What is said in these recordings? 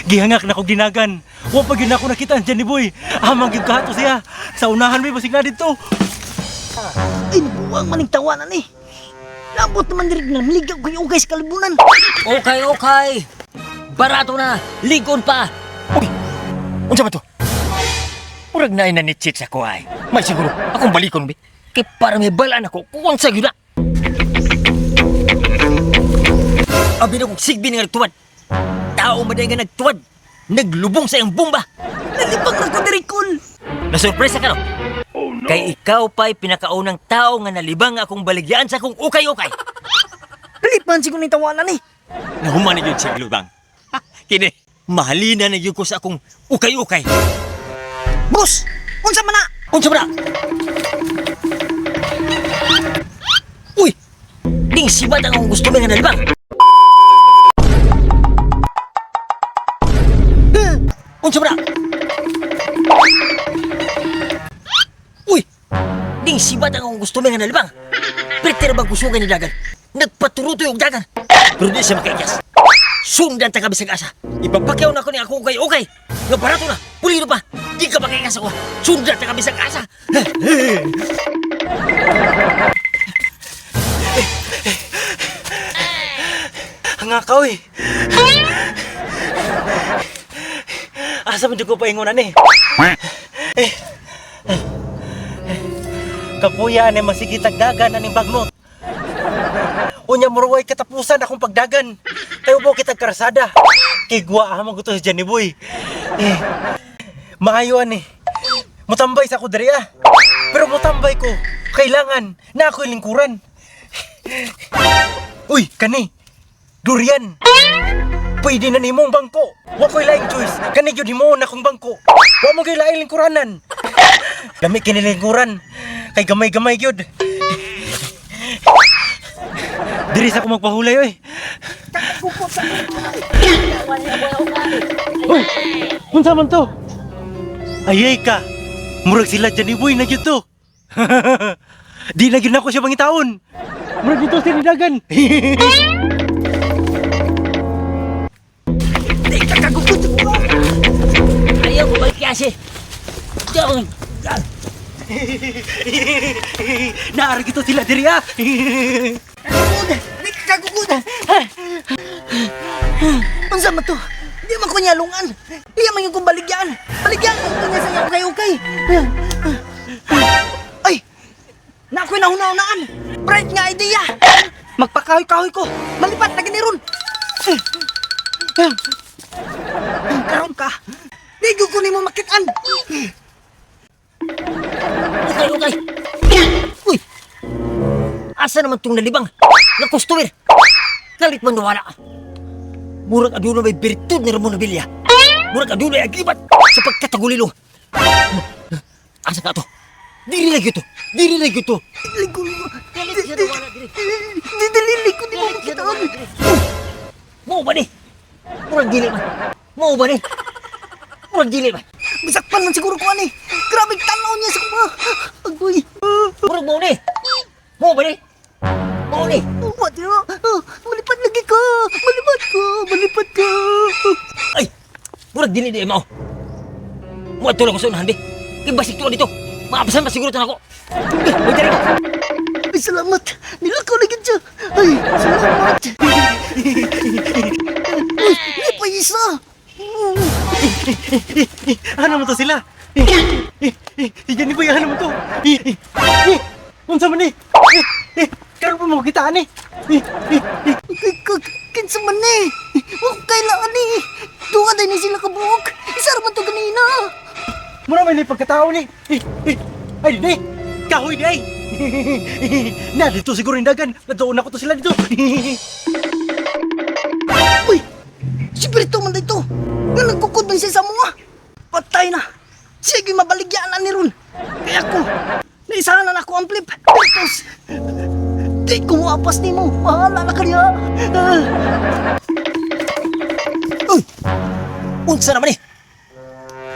Gihangak na kog dinagan. Wa pa gyud nako nakita ang Johnny Boy. Amang gyud kahato siya. Sa unahan may basig na dito. Ay, buwang maning tawanan eh. Lambot naman diri na maligaw kayo guys kalibunan. Okay, okay. Barato na. Ligon pa. Uy, unsa ba to? Murag na inanichit sa ko ay. May siguro, akong balikon bi. Kay para may balaan ako, kung sa gyud na. Abi na kong sigbi nga nagtuwad. Tao man nga nagtuwad. Naglubong sa iyang bomba. Nalibang na ko diri kol. Nasurpresa ka no? Kay ikaw pa'y pinakaunang tao nga nalibang akong baligyaan sa akong ukay-ukay. Dili man siguro ning tawanan eh. Nahuman na yun siya lubang. Kini, mahalina na yun ko sa akong ukay-ukay. Boss, unsa man na? Unsa ba na? Uy! Ding sibat ang akong gusto nga nalibang. Unsa ba na? Uy! Ding sibat ang akong gusto nga nalibang. Peter bang kusugan ni dagan? Nagpaturuto yung dagan. Pero di siya makaikas. Sundan ta ka bisag asa. Ipapakyaw na ko ni ako ukay ukay. Nga barato na, pulido pa. Di ka makaikas ako. Sundan ta ka bisag asa. Hanga ka oy. Asa man jud ko paingon ani? Eh. Kapuya ani masigi tagdagan aning bagnot. Unya muruway katapusan akong pagdagan. Kayo po kitag karsada. Kay guwa amang ko to si Johnny Boy. Eh, maayo ani. Mutambay sa ako diri ah. Pero mutambay ko. Kailangan na ako'y lingkuran. Uy, kani. Durian. Pwede na nimong bangko. Wa ko'y laing choice. Kani gyud himuon akong bangko. Wa mo gyud laing lingkuranan. Lami kini lingkuran. Kay gamay-gamay gyud. Diri sa ko magpahulay oy. Uy, unsa man to? Ayay ka. Murag sila Johnny Boy na gyud to. Di na gyud nako siya pangitaon. Murag dito sila dagan. Di ka kagukod. Ayaw ko magkiyasi. Doon. Naari gito sila diri ah. Kagukod. Di ka kagukod. Unsa man to? Di man ko niyalungan. Di man yung kong baligyan. Baligyan ko niya sa ukay ukay. Ay! Na ako'y nahuna-hunaan. Bright nga idea. Magpakahoy-kahoy ko. Malipat na gani ron. Karon ka. Di gyud ko nimo makitaan. Okay, okay. Uy! Asa naman tong nalibang? Nga customer. Kalit man nawala. Murag aduna may birtud ni Ramon Villa. Murag aduna ay agibat sa pagkatagulilo. Asa ka to? Diri lagi to. Diri lagi to. Ligo. Dili siya nawala diri. Di dili ko nimo makitaan. Mo ba ni? Murag dili man. Mo ba ni? Murag dili man. Bisakpan man siguro ko ani. Grabe tanaw niya sa kuma. Agoy. Murag mo ni. Mo ba ni? Mo ni. What yo? Malipad lagi ko. Malipad ko. Malipad ko. Ay! Murag dili di mao. Mo adto lang ko sa unahan di. Kay basig tuwa dito. Maapasan pa siguro tan ako. Uy, dali ko. Ay, salamat. Nilakaw na gid siya. Ay, salamat. Uy, may pa isa. Ano mo to sila? Eh, eh, eh, Si Johnny Boy, ano mo to? Eh, eh, eh, Unsa man ni? Eh, eh, Karon pa mo kita ani. Eh, eh, eh. Kay kinsa man ni. Wa ko kailangan ni. Duha din ni sila kabuok. Isa ra man to ganina. Mura man ni pagkatao ni. Eh, eh, Ay di. Kahoy di ay. Na dito siguro yung dagan. Nadoon ako to sila dito. Uy, si Berto man dito. Nga nagkukod man siya sa mga. Patay na. Sige, mabaligyan na ni Ron. Kaya ako, naisahan na ako ang flip. Bertos, di ko apas ni mo. Bahala na kanya. Ah. Uy! Unsa naman eh?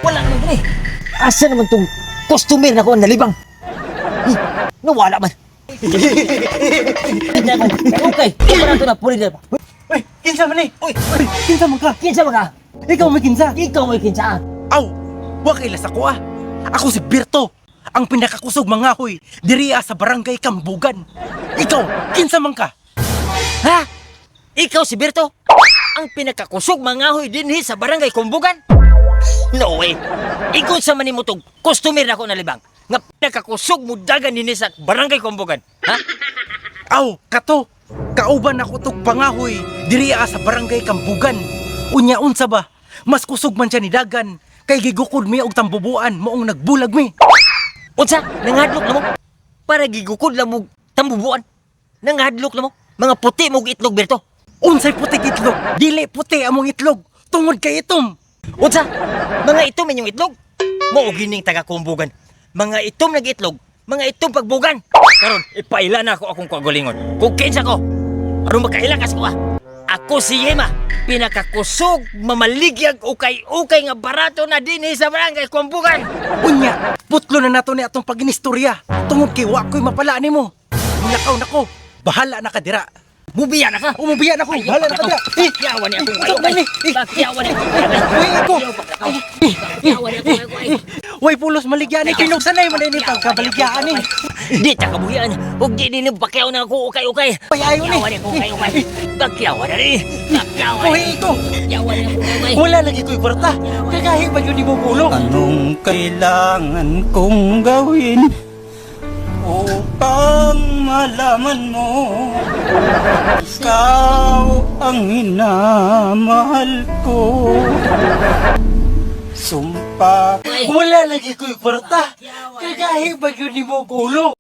Wala naman dili. Asa naman tong customer na ko ang nalibang? Eh, nawala man. Okay, barato na puli na. Uy, Kinsa man eh? Uy! Uy, kinsa man ka? Kinsa man ka? Ikaw may kinsa? Ikaw may kinsa. Aw, wa kay ko ah. Ako si Berto, ang pinakakusog mangahoy diriya sa barangay Kambugan. Ikaw, kinsa man ka? Ha? Ikaw si Berto? Ang pinakakusog mangahoy dinhi sa barangay Kumbugan? No way. Ikaw sa manimutog, customer na ako nalibang. Nga pinakakusog mo dagan dinhi sa barangay Kumbugan. Ha? Aw, kato, kauban ako tog pangahoy diriya sa barangay Kambugan. Unya unsa ba? Mas kusog man siya ni dagan kay gigukod mi og tambubuan moong nagbulag mi. Unsa? Nangadlok na mo? Para gigukod lang mo tambubuan. Nangadlok na mo? Mga puti mo itlog, Berto. Unsay puti itlog? Dili puti among itlog tungod kay itom. Unsa? Mga itom inyong itlog? Mao gining taga Kumbugan. Mga itom nag itlog, mga itom pagbugan. Karon ipaila na ako akong kagalingon. Kung kinsa ko, aron makaila kas ko ah. Ako si Yema, pinakakusog, mamaligyag, ukay-ukay nga barato na dinhi sa barangay Kumbugan. Unya, putlo na nato ni atong paginistorya tungod kay wa ko'y mapala nimo. Mulakaw nako, bahala na ka dira. Mubiya na ka. Umubiya na ko, bahala na ka dira. Eh, Bakyawan ni akong ikaw, ukay. eh, eh, Bakyawan ni akong Uy, iko. Bakyawan ni akong ukay. Way pulos maligyan eh, kinugsanay man ini pagkabaligyaan eh. Di ta kabuhian. Ug di din bakyaw na ako ukay-ukay. Ay, ayaw ni. Bakyawan ni akong ukay-ukay. Bakyawan na ni. Bakyawan. Uy, iko. Bakyawan ni akong ukay. Wala lagi ko'y kwarta. Kagahi ba yun ni mo ulo? Anong kailangan kong gawin upang malaman mo ikaw ang minamahal ko? Sumpa Wala lagi ko'y kwarta. Kagahi ba yun ni mo ulo?